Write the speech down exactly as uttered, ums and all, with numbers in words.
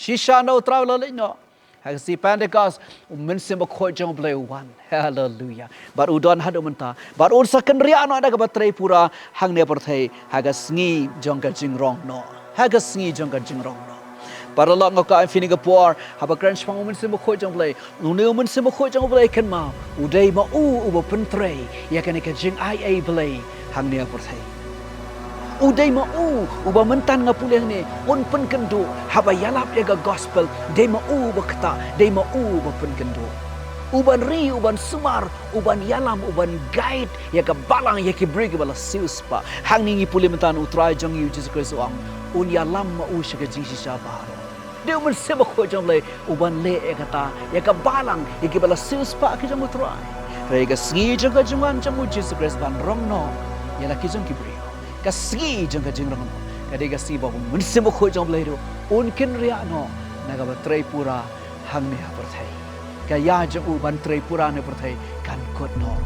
Shisha na u Trai u la leit noh. Ha ka sngi Pentecost, u Mynsiem Bakhuid jong u Blei u wan. Haleluia. Bad u don haduh mynta. Bad un sa kynriah noh da kaba trei pura hangne ha pyrthei. Ha ka sngi jong ka jingrong noh. Ha ka sngi jong ka jingrong noh. Paralok, nga kwah ïa phi ha kane ka por, haba kren shaphang u Mynsiem Bakhuid jong u Blei. Une u Mynsiem Bakhuid jong u Blei, kynmaw, u dei ma u uba pyntrei ïa kane ka jingai ei Blei hangne ha pyrthei. U dei ma u uba mynta nga pule hangne un pynkynduh haba ïalap ïa ka gospel, dei ma u uba ktah, dei ma u uba pynkynduh. Uban ri, uban sumar, uban ïalam, uban guide ïa ka balang, ïa ki briew kiba la siewspah. Hangne ngi pule mynta, u Trai jong ngi u Jisu Khrist u ong, un ïalam ma u sha ka jingshisha baroh. Dei u Mynsiem Bakhuid jong u Blei uban leh ïa kata, ïa ka balang, ïa kiba la siewspah ki jong u Trai. Hynrei ka sngi jong ka jingwan jong u Jisu Khrist ban rong noh ïa la ki jong ki briew, ka sngi jong ka jingrong noh, ka dei ka sngi ba u Mynsiem Bakhuid jong u Blei ruh un kynriah noh na kaba trei pura hangne ha pyrthei. Ka ïa jong u ban trei pura ne pyrthei kan kut noh.